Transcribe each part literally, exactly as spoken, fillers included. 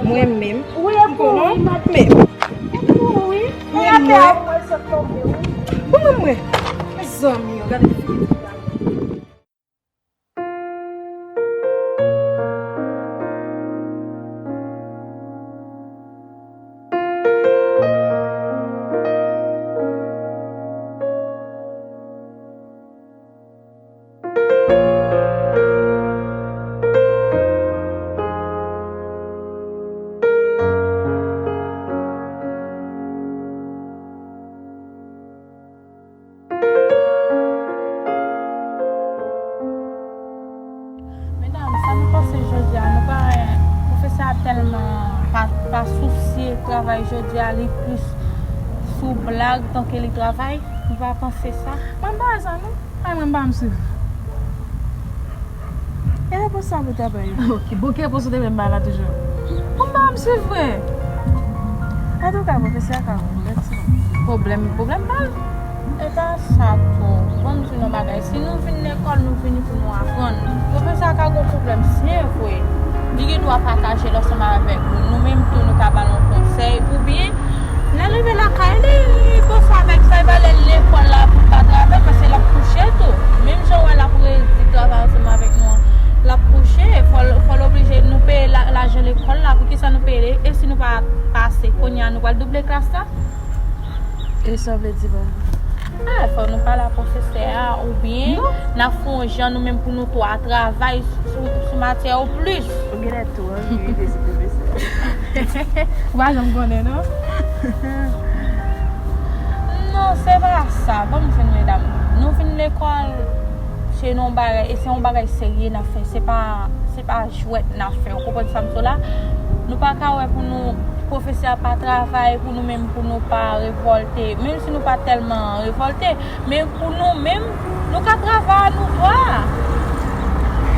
Mwen menm. Wi, e pou ou, wi, madanm. E pou ou, wi. Mwen menm. Mwen menm, mwen. Mezanmi, gade fi. Medam, sa nou panse jodi a, nou pa, pwofesè a tèlman pa, pa sousye travay jodi a, li plis sou blag tanke li travay. Nou pa panse sa? Mwen pa sa, non. Ay, mwen pa m swiv. E repons sa pou ta bay. Ok, bon, ki repons ou te menm bay la toujou? Bon, m pa m swiv vre. Antouka, pwofesè a ka yon lòt ti pwoblèm, pwoblèm pa l. E pa sa tou. Bon, m di nou bagay. Si nou vin lekòl, nou vini pou nou aprann. Pwofesè a ka gon pwoblèm, se vre. Li gen dwa pataje l ansanm avèk nou. Nou menm tou, nou ka ba l yon konsèy. Oubyen, lè l rive lakay li, li panse avèk sa, e pa lè l lekòl la pou l pa travay, paske l ap kouche tou. Menm jan w wè l ap redi travay ansanm avèk nou an, l ap kouche. Fò l, fò l oblije, nou peye la, lajan lekòl la. Poukisa nou peye li? E si nou pa pase, kounye a nou pral double klas la? E sa w vle di pa? Ah, fò nou pale a pwofesè a, oubyen n ap fè yon jan nou menm pou nou twa travay sou, sou matyè yo plis. Ou genlè tou anvi rive sou pwofesè. Ou pa janm konnen, non? Non, se pa sa. Ban m di nou, medam, nou vin lekòl, se yon bagay, e se yon bagay serye n ap fè. Se pa, se pa jwèt n ap fè. Ou konprann sa m di w la? Nou pa ka wè pou nou, pwofesè a pa travay, pou nou menm, pou nou pa revòlte. Menm si nou pa tèlman revòlte, men pou nou menm, nou ka travay a nou twa.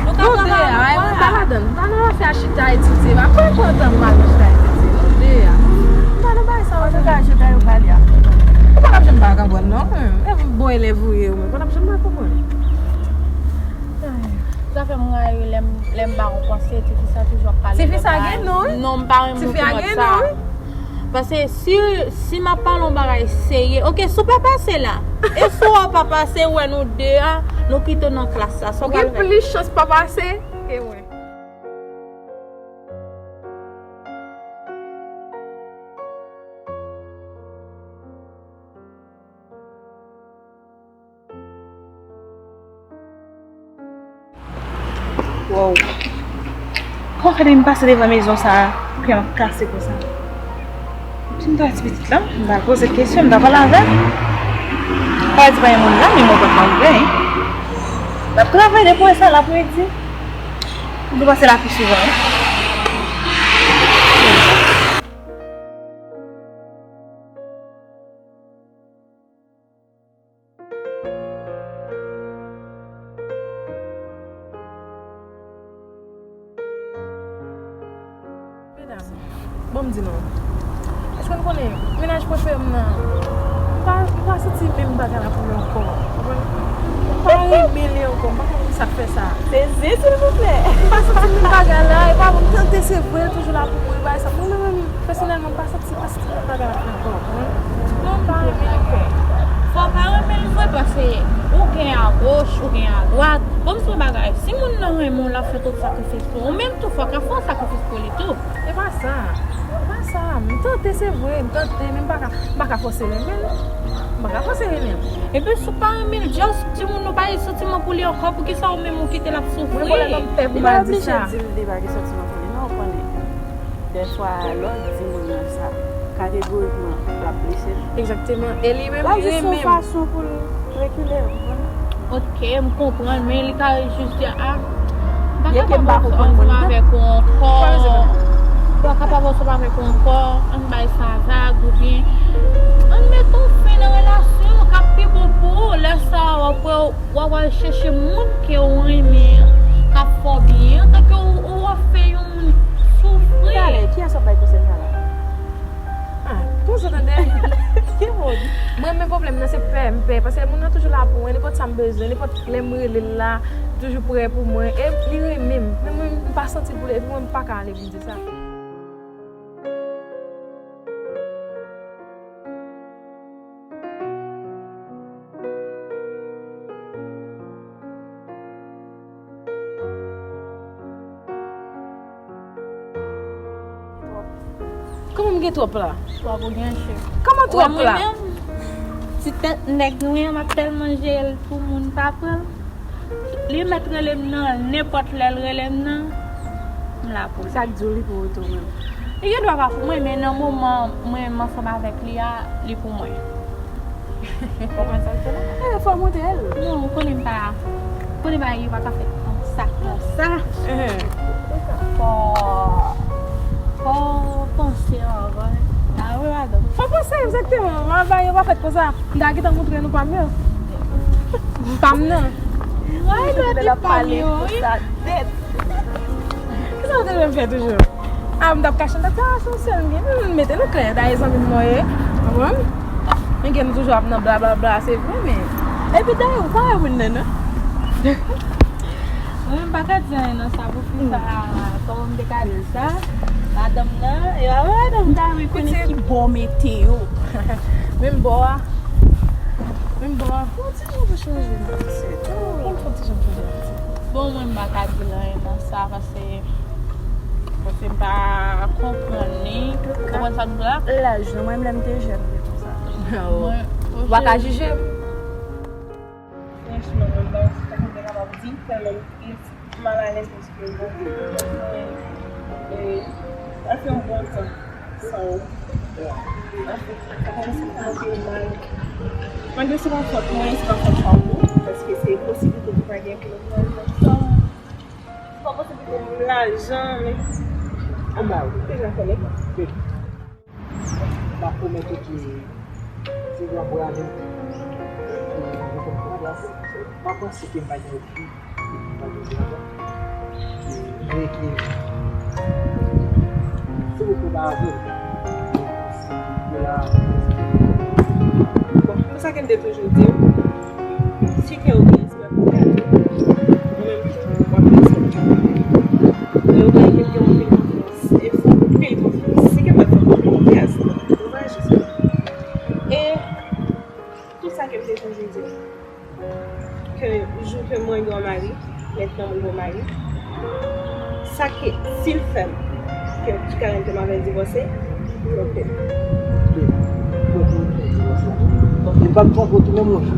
Nou ka travay a nou twa. Mwen pa ladan. M pa nan afè a chita etidye. M pa kwè pran tan pou m al nan chita etidye. Nou de a. M pa nan bagay sa yo. Antouka, jouda yo pale a. Ou pa t ap janm pa konprann, non. E bon elèv ou ye, ou menm. Ou pa t ap janm pa konprann. Sa fè m rayi lè m, lè m ba yon konsèy, tifi sa toujou ap pale lòt bagay. Tifi sa gen non, wi. Non, m pa renmen kòmantè sa. Paske si, si m ap pale yon bagay serye, ok, si w pa pase la, e si w pa pase, ou wè nou de a, nou kite w nan klas la. Sa w pral fè? Ou gen plis chans pa pase ke mwen. Wow. Kòman fè depi m pase devan mezon sa a, kè m ap kase konsa? Si m ta wè ti pitit la, m ta poze l kesyon, m ta pale avè l. Pa di pa gen moun la, men mwen pa konn gen. L ap travay depi wè sa l ap redi. M dwe pase la pi souvan, wi. Medam, bon, m di nou, èske n konnen mennaj prefere m nan? M pa, m pa santi menm bagay la pou li ankò. Ou konprann? M pa renmen li ankò. M pa konn sa k fè sa. Se zen, silvouplè. M pa santi menm bagay la. E pa bon, m tante, se vre, l toujou la pou mwen, bagay sa. Mwen menm, pèsonèlman, m pa santi, m pa santi menm bagay la pou li ankò. Ou konprann? Non, m pa renmen l ankò. Fò w pa renmen l vre, paske ou gen agoch, ou gen adwat. Bon, m di w bagay, si moun nan renmen w, l ap fè tout sakrifis pou ou. Ou menm tou, fò w ka fè yon sakrifis pou li tou. E pa sa. E pa sa. M tante, se vre, m tante, men m pa ka, m pa ka fòse renmen l. M pa ka fòse renmen l. Epi si w pa renmen l, just timoun, nou pa gen santiman pou li ankò, poukisa ou menm ou kite l ap soufri? Mwen, pwoblèm nan m pè pou m al di sa. Li pa oblije di l li pa gen santiman pou li, non, ou konnen. Dèfwa, lè w di moun nan sa, kategorikman, l ap blese l. Egzakteman. E li menm, li renmen m. L ap jis yon fason pou l rekile, ou konprann? Ok, m konprann, men li ka jis di, a, m pa kapab ansanm avèk ou ankò. M pa kapab ansanm avèk ou ankò. Ann bay sa vag, oubyen ann met yon fen nan relasyon an, k ap pi bon pou ou. Lè sa a, w ap wè w ap al chèche moun ke w renmen an, k ap fè w byen, tanke w, w ap fè yon moun soufri. Talè, kiyès w ap bay konsèy sa la? Ah, poze tande. Ki moun? Mwen, men pwoblèm nan, se pè, m pè. Paske moun nan toujou la pou mwen, nenpòt sa m bezwen, nenpòt lè m rele l la, li toujou prè pou mwen. E li renmen m. Men mwen, m pa santi l pou li, epi mwen, m pa ka ale pou m di sa. Kòman m gen twòp la? Twòp ou gen chè. Kòman twòp la? Mwen menm, ti tèt nèg mwen an, m ap tèlman jere l pou moun pa pran l. Li mèt rele m nan, nenpòt lè l rele m nan, m la pou li. Sa k di w li pou ou tou menm? Li gen dwa pa pou mwen, men nan moman mwen menm ansanm avèk li a, li pou mwen. Ou konprann sa m di la? Eh, fò w montre l. Non, ou konnen m pa, ou konnen bagay yo pa ka fèt konsa, konsa. Fò, fò w panse anvan. Ah wi, madanm. Fò w panse, egzakteman. Bagay yo pa fèt konsa. M ta gentan montre nou pa m yo. Pa m nan. Why not di pa m yo, wi? Kisa w te vle m fè toujou? Ah, m t ap kache, m t ap di, ah, se yon sèl m gen. Hmm, mete nou klè, dayè zanmi m mwen ye. Konprann? Men gen nou toujou ap nan blablabla, se vre, men. Epi dayè, ou pa wè moun nan, non? Mwen, m pa ka di anyen nan sa pou fi sa, kòman m te ka di sa? Madanm nan, e pa madanm nan, m ta renmen konnen ki bò w mete yo. Menm bò a. Menm bò a. Fò w ti jan pou chanje, non, mesye. Fò w ti jan pou chanje. Bon, mwen, m pa ka di l anyen nan sa, paske Paske m pa konprann li. Ou konprann sa m di la? Laj nou, mwen menm lè m te jèn, m te konsa. Mwen, ou pa ka jije m. Franchman, mwen, m pa wè sa m te kapab di, tèlman m tris, m malalèz paske, bon, e, sa fè yon bon tan san ou. Anfen, sa kòmanse fè m anpil mal. Malgre se pa fòt mwen, se pa fòt pa w tou, paske se posiblite ki pa gen pou nou pran l ansanm. Se pa posiblite m lajan, men anba ou deja konnen. M ap pwomèt ou ke se yon prale ki m fè m konfyans. Pa panse ke m pa gen okenn, m pa gen okenn. Vre ke se ou ki pa avè m. Bon, se sa ke m te toujou di w. Si kè w gen Mwen menm tou, w ap respekte mwen. Lè w konnen ke m gen w anpil konfyans, e fè w anpil konfyans. Si ke m pa t fè w anpil konfyans, nou pa jis. E tout sa ke m te toujou di, ke jou ke mwen gen yon mari, mentnan mwen gen yon mari, sa ke, si l fè m, ke Karen te m avè divòse, donk, donk, li p ap twonpe w tou menm yon jou.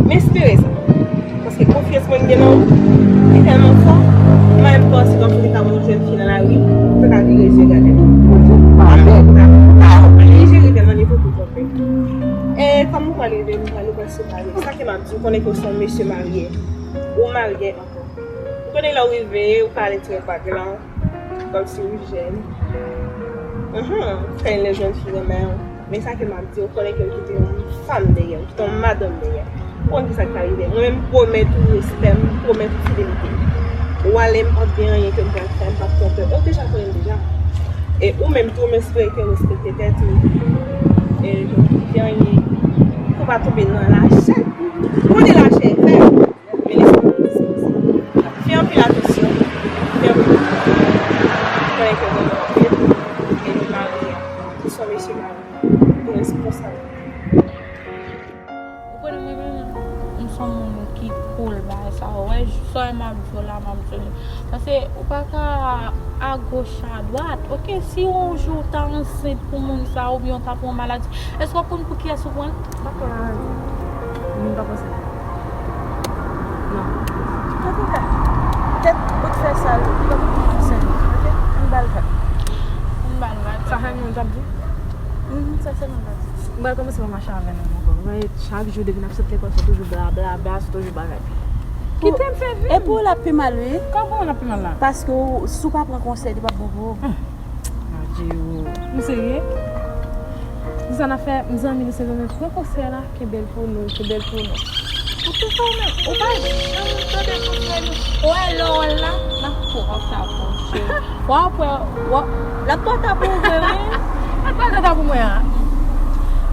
M espere sa. Paske konfyans mwen gen nan ou, li tèlman fò, m pa menm panse kòmsi li ta pral jwenn fi nan lari, pou ta ka vire zye gade l. Li jere tèlman nivo pou twonpe. E kòm nou pral rive, nou pral, nou pral separe. Sa ke m ap di, ou konnen ke w se yon mesye marye. Ou marye ankò. Ou konnen lè w rive, ou ka ale tire bag lan. Kòmsi ou jèn. Mhm. Fè yon lè jèn fi renmen w. Men sa ke m ap di, ou konnen ke m kite yon fanm dèyè, m kite yon madanm dèyè. Ou konn kisa k ka rive. Mwen menm, m pwomèt ou respè m, m pwomèt ou fidelite. Ou ale, m p ap gen anyen ke m pral fè, m p ap twonpe w. Ou deja konnen m deja. E ou menm tou, m espere ke w respekte tèt ou. E ke w kite anyen, ke w pa tonbe nan lachè. Ou konnen lachè fè. Men lespri w dispoze. Fè anpil atansyon. Fè anpil atansyon. Konnen ke mwen anpil. E li marye. Li se yon mesye marye. Li responsab. Ou konnen mwen menm, m se yon moun ki cool bagay sa. Ou wè, sa m ap di w la, m ap di w li. Paske ou pa ka agoch adwat. Oke, si yon jou w ta ansent pou moun sa, oubyen w ta pran maladi, èske w ap konn pou kiyès ou pran l? M pa pran maladi. M pa panse. Non. Antouka, tèt bout fè sal, li pa pou fè sèl, oke? Ann ba l vag. Ann ba l vag. Sa fè moun t ap di? Mhm, sa sèlman m t ap di. M pral kòmanse pa mache avè nonm ankò. Mwen, chak jou depi n ap sot lekòl, se toujou bla, bla, bla, se toujou bagay. Kite m fè vi m. E pou ou l ap pi mal, wi. Kòman pou mwen l ap pi mal la? Paske w, si w pa pran konsèy, li p ap bon pou ou. Hmm. Adje o. M serye? Di sa n ap fè, m zanmi nou se mwen menm pran konsèy la, kenbe l pou nou, kenbe l pou nou. Ou te fè w menm, ou pa janm tande konsèy nou. Ou wè lè w wè l la, l ap pran sa pou w. Wa pwè, wa, l ap pran ta pou ou vre, wi. L ap pran ta pou mwen an.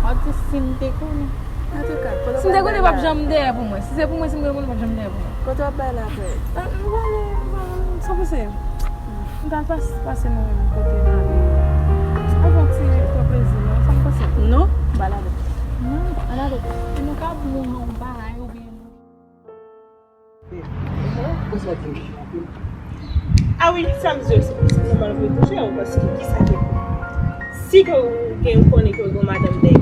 W ap di si m te konnen. Antouka, kote w pral bay la? Si m te konnen, p ap janm dèyè pou mwen. Si se pou mwen, si m te konnen, p ap janm dèyè pou mwen. Kote w ap bay la, frè? Ah, m pral, m pral, sa pase. M pral pas-, pase mwen menm kote m ale. Avan ti pran plezi, non? Sa m pase. Non, m pral avè w. Non, al avè w. E nou ka pran yon bagay oubyen nou Ah wi, sa m di w, se pou sa nòmal pou yo touche w, paske kisa ki pou? Si ke w gen, ou konnen ke w gen yon madanm dèyè,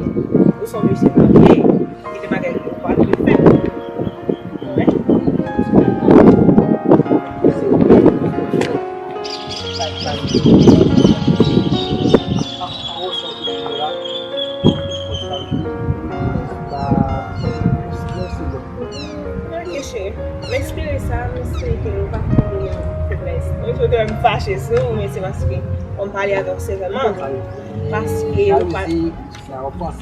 ou se yon mesye marye, gen de bagay ke w pa dwe fè. Wi. Ok, cheri. M espere sa, m espere ke ou pa konn li an feblès. Mwen, jodi a, m fache sou ou, men se paske m pale avè w sevèman. Paske ou pa...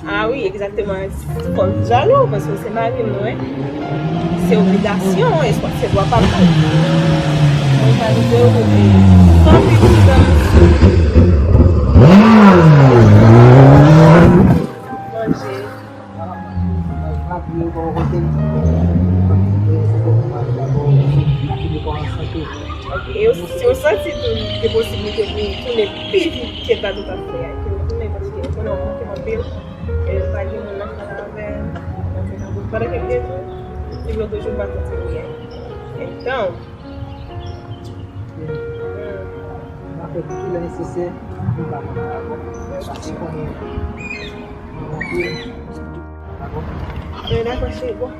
Ah wi, egzakteman. Fò m jalou, paske se mari m, non, wi. Se obligasyon, e se dwa pa m tou. Mwen pale de ou, e san piti dan m. Manje. Ok, e si w santi tou, gen posiblite pou w tounen pi vit ke dat ou t ap fè a, ke w tounen, paske ou konnen w manke m anpil, e m pa gen moun nan pale avè m, pandan ke m te di w, li bloke jou m pa santi l byen. Gentan. M a fè tout ki lè nesesè pou m pa manke avè w. Paske konnen mwen manke w. Dakò? Men dakò, cheri. Bon.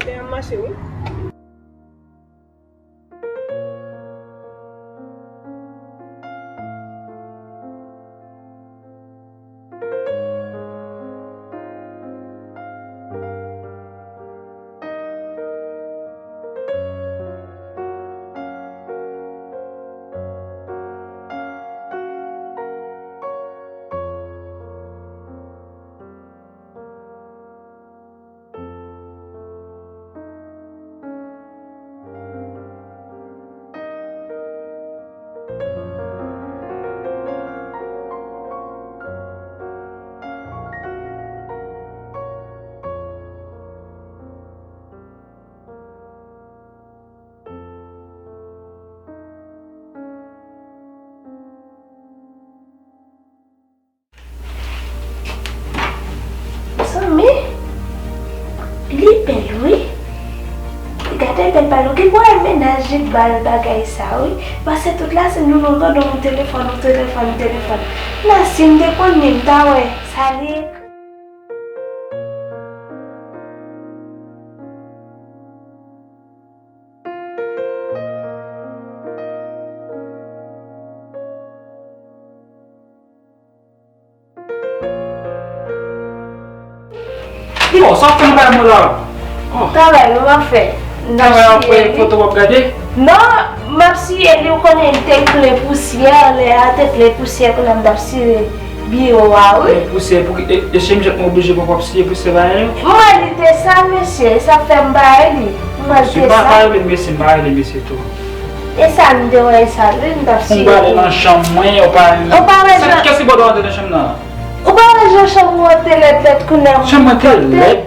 Fè an mache, wi. Mezanmi, li bèl wi. Gade bèl bal, ou gen pou wè mennaj li bal bagay sa wi. Pase tout la se nou nan gòdon, nou telefòn, nou telefòn, nou telefòn. Nan si m te konn li, m ta wè sa li ekri. Bon, sa w ap fè anba mwen la? Oh. Travay mwen m ap fè. Travay ap fè, foto w ap gade? Non, m ap siye li, ou konnen li te plen pousyè, lè a te plen pousyè, kounye a m t ap siye biwo a, wi. Men pousyè, pou ki, e, e chemjèt mwen oblije pran pou ap siye pousyè bagay yo? Mwen li te sal, mesye, e sa k fè m ba li. Mwen li te sal. M pa, pa rele mesye, m pa rele mesye tou. E sa m te wè, e sa, wi, m t ap siye. Ou prale nan chanm mwen, ou pa... Ou pa wè jan... Kiyès ki ba w dwa antre nan chanm nan? Ou pa wè jan chanm mwen te lèd, lèd kounye a? Chanm mwen te lèd?